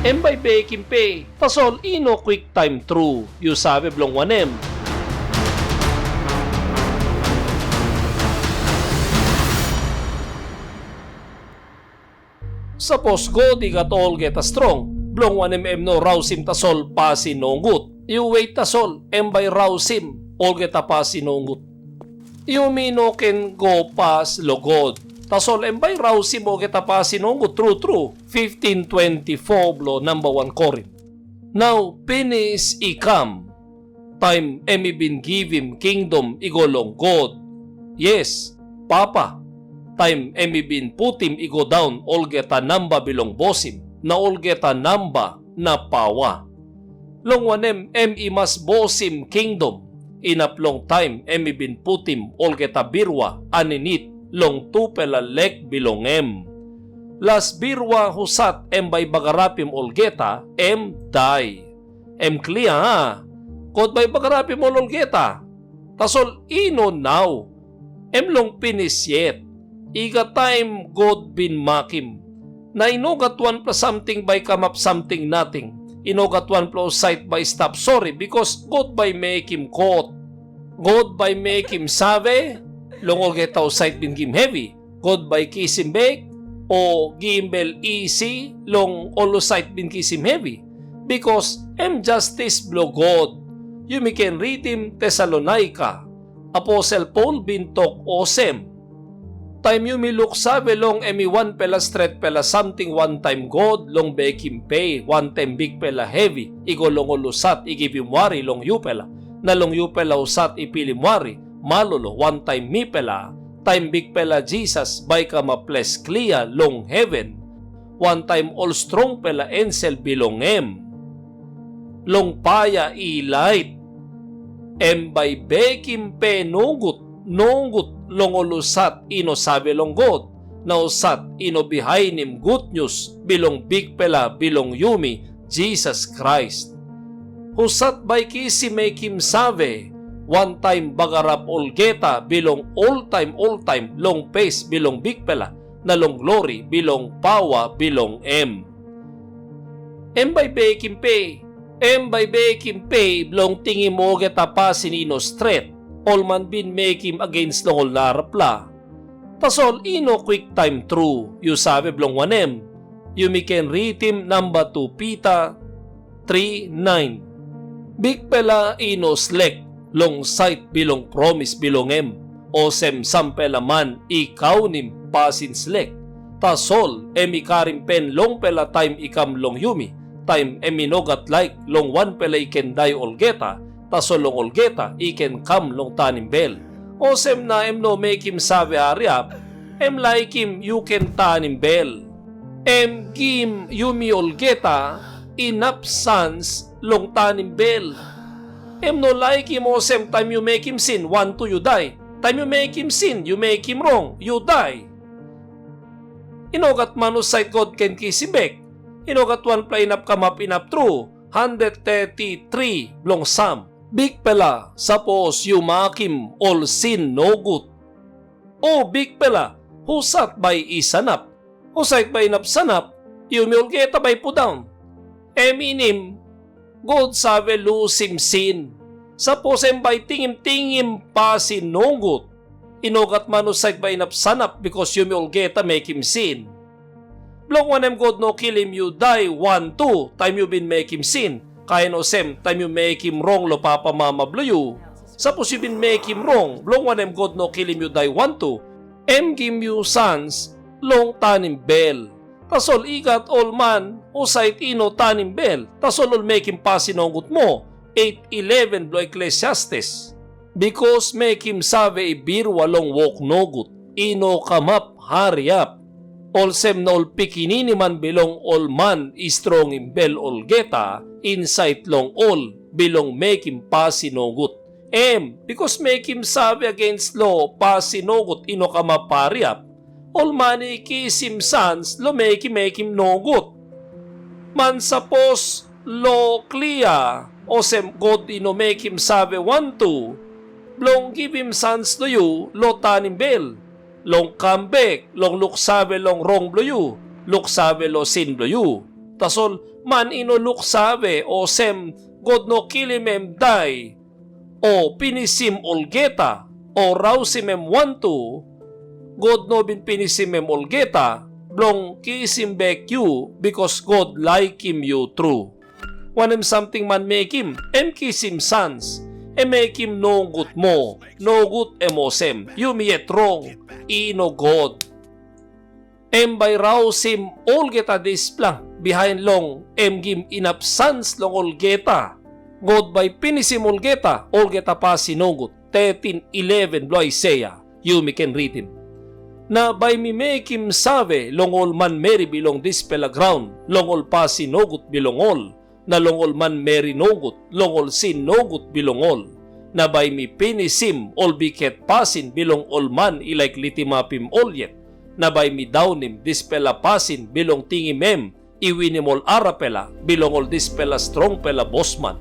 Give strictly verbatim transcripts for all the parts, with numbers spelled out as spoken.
em bai bekim pe, tasol i no kwiktaim tru. Yu save bilong wanem? Sapos God i gat olgeta strong, bilong wanem em no rausim tasol pasin nogut? Yu wet tasol, em bai rausim olgeta pasin nogut. Yumi no ken go pas long God, tasol em bai rausim olgeta pasin nogut tru tru. Fiftin twenti foa bilong namba wan Korin. Nau pinis i kam, taim em i bin givim kingdom i go long God. Yes, Papa, taim em i bin putim i go daun olgeta namba bilong bosim na olgeta namba na pawa. Long wanem, em i mas bosim kingdom inap long taim em i bin putim olgeta birua aninit long tupela lek bilong em. Las birua husat em bai i bagarapim olgeta, em dai. Em klia, a? God bai i bagarapim ol olgeta. Tasol i no nau. Em long pinis yet. I gat taim God bin makim. Na i no gat wanpela samting bai i kamap samting nating. I no gat wanpela husat bai i stap sori, bikas God bai i mekim kot. God bai i mekim save long olgeta husat bin gim hevi. God bai i kisim bek, o givim bel isi long ol husat bin kisim hevi, bikas em jastis bilong God. Yumi ken ritim Tesalonaika. Aposel Pol bin tok olsem, taim yumi luksave long em i wanpela stretpela samting wantaim God long bekim pe wantaim bikpela hevi i go long ol husat i givim wari long yupela, na long yupela husat i pilim wari, malolo wantaim mipela, taim Bikpela Jisas bai i kamap ples klia long heven, wantaim ol strongpela ensel bilong em. Long paia i lait, em bai i bekim pe nogut nogut long ol husat i no save long God, na husat i no bihainim gutnius bilong Bikpela bilong yumi, Jisas Krais. Husat bai i kisim mekim save, wantaim bagarap olgeta bilong oltaim oltaim long pes bilong Bikpela na long glori bilong paua bilong em. Em bai i bekim pe, em bai i bekim pe bilong tingim olgeta pasin i no stret ol man bin mekim agens long ol narapela. Tasol i no kwiktaim tru, yu save bilong wanem? Yumi ken ritim namba tu Pita tri nain. Bikpela i no slek long sait bilong promis bilong em, olsem sampela man i kaunim pasin slek. Tasol em i karim pen longpela taim i kam long yumi, taim em i no gat laik long wanpela i ken dai olgeta, tasol long olgeta i ken kam long tanim bel. Olsem na em no mekim save hariap, em laikim yu ken tanim bel. Em gim yumi olgeta inap sans long tanim bel. Em no laikim olsem taim yu mekim sin, wantu yu dai. Taim yu mekim sin, yu mekim rong, yu dai. I no gat man husat God ken kisim bek. I no gat wanpela inap kamap inap tru, handet teti tri bilong Sam. Bikpela, sapos yu makim ol sin nogut, o Bikpela, husat bai i sanap? Husat bai inap sanap? Yumi olgeta bai i pundaun. Em inim, God save lusim sin. Sapos em bai tingim tingim pasin nogut, i no gat man husat bai inap sanap, bikas yumi olgeta mekim sin. Bilong wanem God no kilim yu dai wantu taim yu bin mekim sin, kain olsem taim yu mekim rong long papamama bilong yu? Sapos yu bin mekim rong, bilong wanem God no kilim yu dai wantu? Em gim yu sans long tanim bel. Tasol i gat ol man husat i no tanim bel, tasol ol mekim pasin nogut moa, et ileven bilong Eklesiastes. Bikos mekim save i birua long wok nogut, i no kamap hariap. Olsem na ol pikinini man bilong ol man i strongim bel olgeta insait long ol bilong mekim pasin nogut. Em, bikos mekim save agens lo pasin nogut i no kamap hariap, ol man i kisim sans lo mekim mekim nogut. Man sapos lo klia, olsem God i no mekim save wantu, bilong givim sans long yu lo tanim bel, long kam bek long luksave long rong bilong yu, luksave long sin bilong yu. Tasol man i no luksave olsem God no kilim em dai, o pinisim olgeta, o rausim em wantu, God no bin pinisim em olgeta, bilong kisim bek yu, bikos God laikim yu tru. Wanem samting man mekim, em kisim sans, em mekim nogut moa. Nogut em olsem, yumi yet rong, i no God. Em bai rausim olgeta dispela, bihain long em gim inap sans long olgeta. God bai pinisim olgeta, olgeta pasin nogut. Tetin ileven bilong Aisaia, yumi ken ritim. Na bai mi mekim save long ol manmeri bilong dispela graun, long ol pasin nogut bilong ol, na long ol manmeri nogut, long ol sin nogut bilong ol. Na bai mi pinisim ol bikhet pasin bilong ol man i laik litimapim ol yet, na bai mi daunim dispela pasin bilong tingim em i winim ol arapela bilong ol dispela strongpela bosman.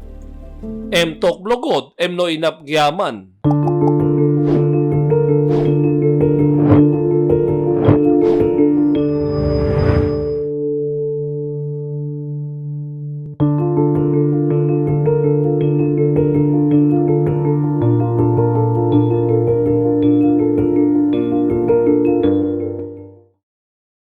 Em tok bilong God, em no inap giaman.